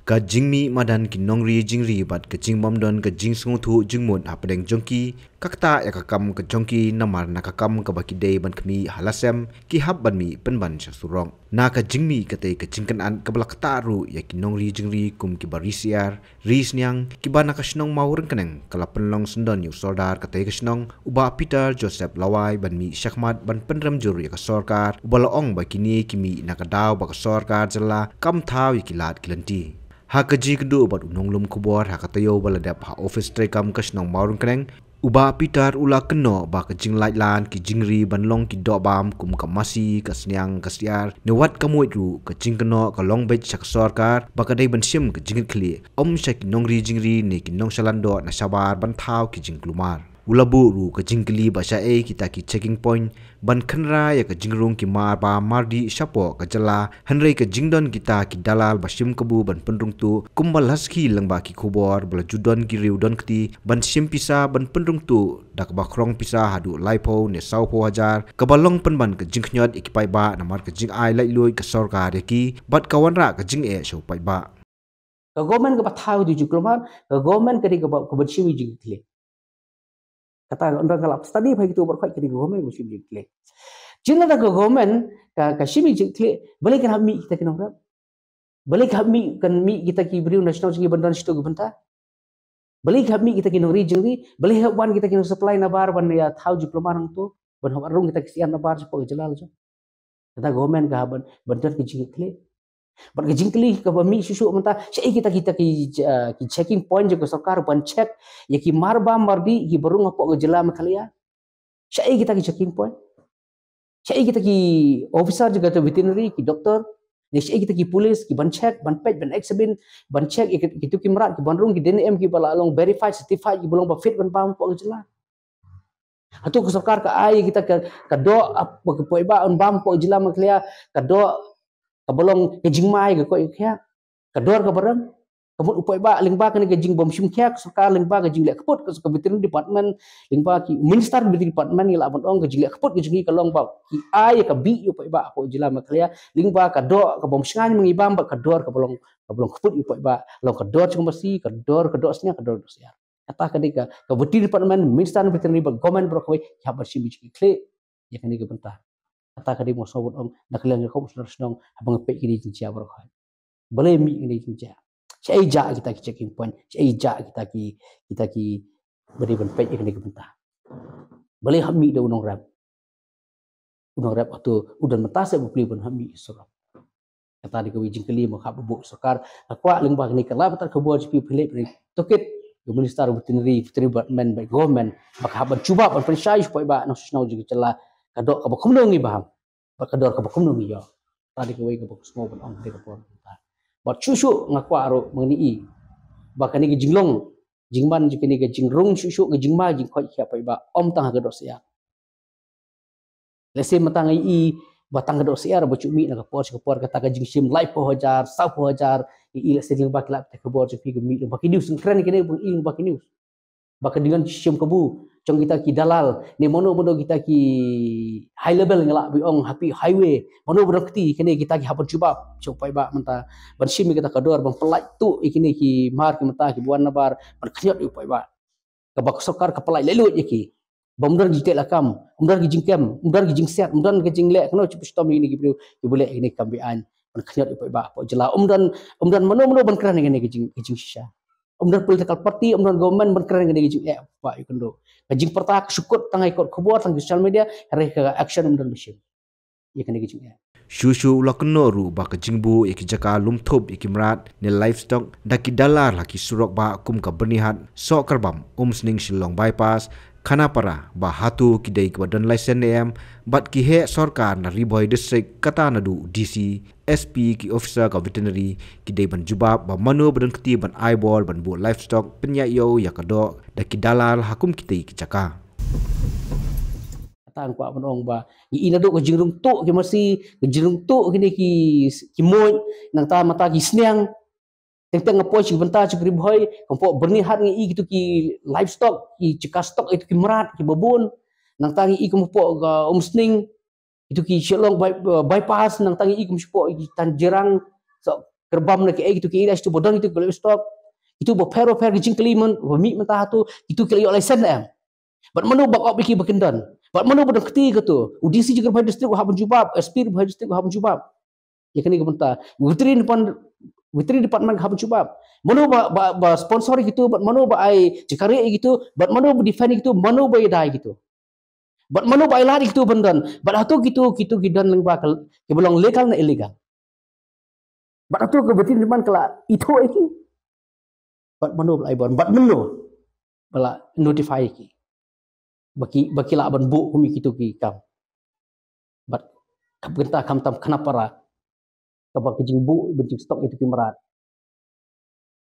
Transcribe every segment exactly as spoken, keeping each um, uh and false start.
Ka jingmih madan ki nongri jingri bad ka jingbym don ka jingsngewthuh jingmut hapdeng jong ki, ka ktah ïa ka kam ka jong ki namar na ka kam kaba ki dei ban khmih ha la sem, ki hap ban mih pynban sha surok. Na ka jingmih katei ka jingkynad kaba la ktah ruh ïa ki nongri jingri kum kiba ri syiar, ri sniang, kiba na ka shnong Mawryngkneng ka la pynlong syndon ïa u sordar katei ka shnong, u Bah Peter Joseph Lawai ban mih shakhmat ban pynrem jur ïa ka sorkar, uba la ong ba kine ki mih na ka daw ba ka sorkar jylla kam thaw ïa ki lad ki lynti. Ha ka jingïakynduh bad u nonglum khubor ha ka taïew ba la dep ha office treikam ka shnong Mawryngkneng, u Bah Peter u la kynnoh ba ka jinglait lan ki jingri ban long ki doh bam kum ka masi, ka sniang, ka syiar, ne wat ka muid ruh, ka jingkynnoh ka long beit sha ka sorkar ba ka dei ban shim ka jingkitkhlieh, ym sha ki nongri jingri ne ki nongshalan doh na shabar ban thaw ki jingkulmar. U la buh ruh ka jingkylli ba shaei kita ki checking point ban khynra ïa ka jingrung ki mar bam mar dih shapoh ka jylla, hynrei ka jingdon kita ki dalal ba shim kabu ban pynrung tuh, kumba la sakhi lyngba ki khubor ba la ju don ki riew don kti ban shim pisa ban pynrung tuh da kaba khrong pisa haduh laiphew ne sawphew hajar, kaba long pynban ka jingkhniot ïa ki paidbah namar ka jingai laitluid ka sorkar ïa ki bad ka wanrah ka jingeh sha u paidbah. Ka government kaba thaw ïa u jingkulmar, ka government ka dei kaba, kaba shim ïa u jingkitkhlieh. Kata ka ynda ka la study bha ïa kitu baroh, ka dei ka government kaba shim ïa u jingkitkhlieh. Jin lada ka government ka, ka shim ïa u jingkitkhlieh, balei kan hap mih kita ki nongrep? Balei kan hap mih, kan mih kita ki briew na shnong jong ngi ban don shitu ki bynta? Balei kan hap mih kita ki nongri jingri? Balei hap wan kita ki nongsupply nabar ban ïa thaw jingkulmar hangtu, ban hap rung kita ki syiar nabar shapoh ka jylla la jong? Kata government ka hap ban, ban don ka jingkitkhlieh. Bad ka jingkylli kaba mih shuh shuh mynta, shaei kita, kita ki, ah, ki checking point jong ka sorkar ban check ïa ki mar bam mar dih kiba rung hapoh ka jylla Meghalaya? Shaei kita ki checking point? Shaei kita ki officer jong kata veterinary, ki doctor, ne shaei kita ki police ki ban check, ban peit, ban examine, ban check ïa ki, kitu ki mrad kiban rung, ki D N M kiba la long verified, certified, kiba long ba fit ban bam hapoh ka jylla? Hato ka sorkar ka ai kita ka, ka doh ap, ba ki paidbah un bam hapoh ka jylla Meghalaya, ka doh kaba long ka jingma ïa ka koit ka khiah, ka dor kaba rem? Ka mut u paidbah lyngba kane ka jingbym shim khia ka sorkar, lyngba ka jingleh kput ka, ka veterinary department, lyngba ki minister veterinary department, ngi lah ban ong ka jingleh kput ka jong ngi ka long ba ki ai ka bih ïa u paidbah hapoh jylla Meghalaya, lyngba ka doh kabym shngaiñ ma ngi bam bad ka dor kaba long, kaba long kput ïa u paidbah, long ka dor jong ka masi, ka dor ka doh sniang, ka dor ka doh syiar. Kata ka dei ka, ka veterinary department, minister veterinary bad government baroh kawei ki hap ban shim ïa u jingkitkhlieh ïa kane ka bynta. Kata ka dei, mo, sngewbha ban ong na ka liang jong ka shnong, haba nga peit kine ki jingjia baroh kawei. Balei mih kine ki jingjia? Shaei jah kita ki checking point, shaei jah kita ki, kita ki, ba dei ban peit ïa kane ka bynta? Balei hap mih da u nongrep? U nongrep hato u don mynta seh bapli ban hap mih surok? Kata dei kawei jingkylli ba nga hap ban buh sorkar. Nga kwah lyngba kane ka live pathar khubor jong phi, phi leit phi tohkit ïa u minister veterinary, veterinary department bad government ba ka hap ban jubab, ban pynshai sha u paidbah nongshong shnong jong ka jylla, ka doh kaba kumno ngi bam bad ka dor kaba kumno ngi ïoh. Kata dei kawei kaba nga sngew ban ong ha kane ka por. Bad shuh shuh nga kwah ruh ba ngin ïohi ba kane ka jinglong jingman jong kane ka jingrung shuh shuh, ka jingma jingkoit ka khiah paidbah, ym tang ha ka doh syiar. Lehse mynta ngi ïohi ba tang ka doh syiar ba ju mih na ka por sha ka por, kata ka jingshim laiphew hajar, sawphew hajar, ngi ïohi lehse lyngba ki live pathar khubor jong phi ka mih lyngba ki news, ngi kren ïa kine ba ngi ïohi lyngba ki news. Ba ka dei ban shim kabu jong kita ki dalal, ne mano mano kita ki high level, nga lah ban ong, ha phi highway, mano ba don kti, kine kita ki hap ban jubab sha u paidbah mynta ban shim ïa kata ka dor, ban pyllait tuh ïa kine ki mar ki mynta kiba wan nabar ban khniot ïa u paidbah. Kaba ka sorkar ka pyllait laitluid ïa ki. Ba ym don ki jingteh lakam, ym don ki jingkem, ym don ki jingsiat, ym don ki jingleh kano shi shitom ïa kine ki briew kiba leh ïa kine ki kam be-aiñ ban khniot ïa u paidbah hapoh jylla. Ym don, ym don mano mano ban kren ïa kine ki jing, ki jingshisha. Ym don political party, ym don government ban kren ïa kine ki jingeh ba ïa kynduh. Ka jingpyrta ka shu kut tang ha ki kot khubor, tang ki social media, hynrei ka action ym don ba shim ïa kane ka jingeh. Shuh shuh u la kynnoh ruh ba ka jingbuh ïa ki jaka lum thup ïa ki mrad ne livestock da ki dalal ha ki surok bah kum ka Byrnihat, Sohkyrbam, Umsning Shillong Bypass, Khanapara, ba hato ki dei kiba don license ne em, bad ki heh sorkar na Ri Bhoi District, kata naduh D C, S P, ki officer ka veterinary, ki dei ban jubab ba mano ba don kti ban ai bor ban buh livestock pynïaid ïew ïa ka doh da ki dalal ha kum kitei ki jaka. Kata nga kwah ban ong ba ngi ïohi naduh ka jingrung tuh ki masi, ka jingrung tuh kine ki, ki muid, nangta mynta ki sniang. Teng teng nga poi sha ki bynta sha ka Ri Bhoi, nga poi Byrnihat, ngi ïohi kitu ki livestock, ki jaka stock, kitu ki mrad kiba bun. Nangta ngi ïohi kum hapoh ka Umsning, kitu ki Shillong by, bypass, nangta ngi ïohi kum shapoh ki Tanjirang. So, Kerbam na ki ei kitu ki area kitu ba don kitu ki livestock. Kitu ba pher ba pher ki jingkylli man ba mih mynta hato kitu ki la ïoh license ne em. Bad mano ba ap ïa ki ba kin don. Bad mano ba don kti katu. U D C jong ka Ri Bhoi District u hap ban jubab, S P Ri Bhoi District u hap ban jubab. Ïa kane ka bynta. Veterinary department, veterinary department ka hap ban jubab. Mano ba, ba, ba sponsor ïa kitu, bad mano ba ai jingkyrkhu ïa kitu, bad mano ba defend ïa kitu, mano ba ïada ïa kitu. Bad mano ba ai lad ïa kitu ban don. Bad hato kitu, kitu ki don lyngba ka, kiba long legal ne illegal. Bad hato ka veterinary department ka la ithuh ïa ki. Bad mano ba la ai ban, bad mano ba la notify ïa ki. Ba ki, ba ki lah ban buh kum ïa kitu ki kam. Bad ka bynta khamtam khynnah para. Kaba ka jingbuh ban jingstock ïa kitu ki mrad.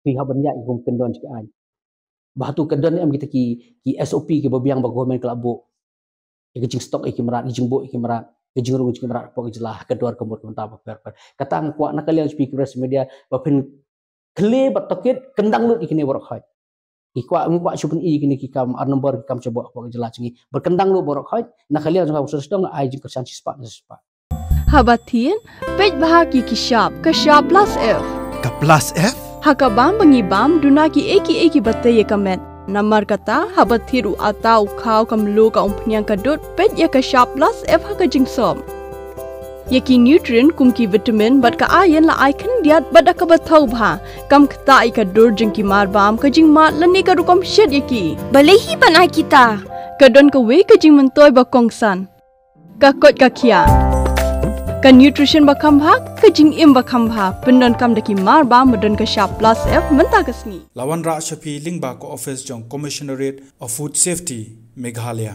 Ki hap ban ïaid kum kyndon jong ki aiñ. Ba hato ka don em kita ki, ki S O P kiba biang ba government ka la buh. Ïa ka jingstock ïa ki mrad, ïa ka jingbuh ïa ki mrad, ïa ka jingrung ïa ki mrad, hapoh ka jylla, ha ka dor ka mut ka bynta ba pher pher. Kata nga kwah na ka liang jong phi ki press media, ba phin khleh bad tohkit, kyndang lut ïa kine baroh khoit. Ki kwah, nga kwah shu pyni ïa kine ki kam, ar number ki kam jaboh hapoh ka jylla jong ngi. Bad kyndang lut baroh khoit, na ka liang jong ka Seng Sdang, ai jingkyrshan shispah na shispah. Haba thied, peit bha ki ki shap, ka shap plus F. Ka plus F? Ha ka bam ba ngi bam, duna ki ei ki ei kiba tei ïa ka met. Namar kata, haba thied u atta, u khaw, ka mluh, ka umphniang, ka dud, peit ïa ka shap plus F ha ka jingsop. Ïa ki nutrient kum ki vitamin bad ka iron la ai khyndiat bad da kaba thaw bha. Kam ktah ïa ka dur jong ki mar bam, ka jingmad lane ka rukom shet ïa ki. Balei hi ban ai kita? Ka don kawei ka jingmyntoi ba kongsan. Ka koit ka khiah. Ka nutrition ba kham bha, ka jingim ba kham bha. Pyndonkam da ki mar bam ba don ka shap plus F mynta ka sngi. La wanrah sha phi lyngba ka office jong Commissionerate of Food Safety, Meghalaya.